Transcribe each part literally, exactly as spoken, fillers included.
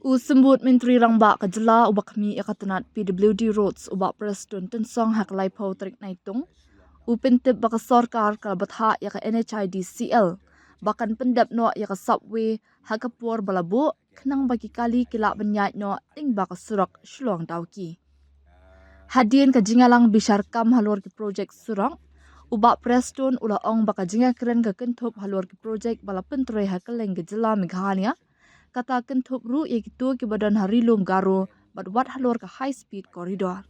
U Symbud Myntri Rangbah ka jylla uba khmih ïa ka tnat P W D Roads u Bah Prestone Tynsong ha ka laiphew tarik Naitung u pyntip ba ka sorkar ka la bthah ïa ka N H I D C L ba kan pyndep noh ïa ka subway ha ka por ba la buh khnang ba ki kali ki lah ban ïaid noh teng ba ka surok Shillong Dawki. Hadien ka jingïalang bishar kam halor ki projek surok, u Bah Prestone u la ong ba ka jingïakren ka kynthup halor ki projek ba la pyntrei ha kylleng ka jylla Meghalaya, kata kynthup ruh ïa kito kiba don ha Ri Lum Garo bad wat halor ka high speed corridor.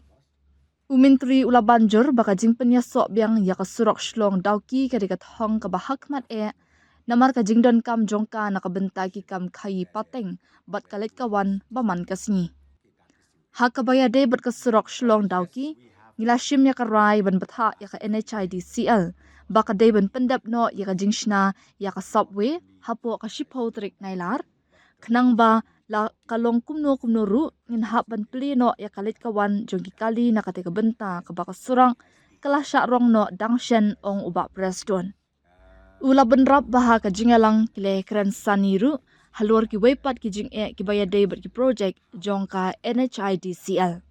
U Myntri u la ban jur ba ka jingpynïasoh biang ïa ka surok Shillong Dawki ka dei ka thong kaba ha khmat eh namar ka jingdonkam jong ka na ka bynta ki kam khaïi pateng bad ka leit ka wan ba man ka sngi. Ha kaba ïadei bad ka surok Shillong Dawki, ngi la shim ïa ka rai ban bthah ïa ka N H I D C L ba ka dei ban pyndep noh ïa ka jingshna ïa ka subway hapoh ka shiphew tarik Nailar. Khnang ba la ka long kumno kumno ruh ngin hap ban plie noh ïa ka leit ka wan jong ki kali na kata ka bynta kaba ka surok ka la shah rong noh dang shen, ong u Bah Prestone. U la bynrap ba ha ka jingïalang ki la ïakren sani ruh halor kiwei pat ki jingeh kiba ïadei bad ki projek jong ka N H I D C L.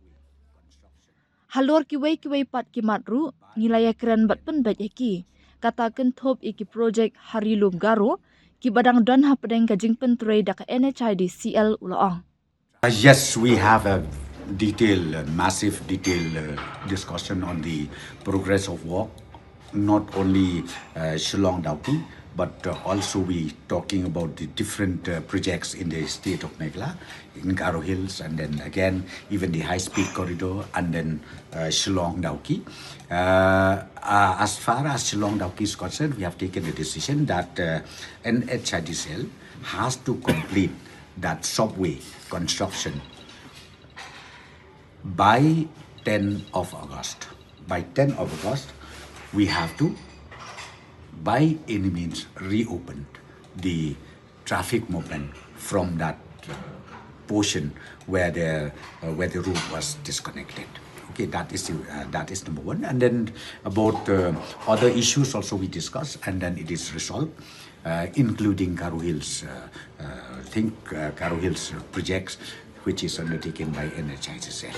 Halor kiwei kiwei pat ki mat ruh ngi la ïakren bad pynbeit ïa ki, kata kynthup ïa ki projek ha Ri Lum Garo kiba dang don hapdeng ka jingpyntrei da ka N H I D C L, u la ong. Uh, yes, we have a detailed, uh, massive detailed uh, discussion on the progress of work, not only uh, Shillong Dawki, but uh, also we talking about the different uh, projects in the state of Meghalaya, in Garo Hills, and then again even the high-speed corridor, and then uh, Shillong Dawki. Uh, uh, as far as Shillong Dawki is concerned, we have taken the decision that uh, N H I D C L has to complete that subway construction by ten of August. By ten of August, we have to, by any means, reopen the traffic movement from that uh, portion where the uh, where the route was disconnected. Okay, that is the, uh, that is number one. And then about uh, other issues also we discuss, and then it is resolved, uh, including Garo Hills. Uh, uh, I think uh, Garo Hills projects which is undertaken by N H I D C L.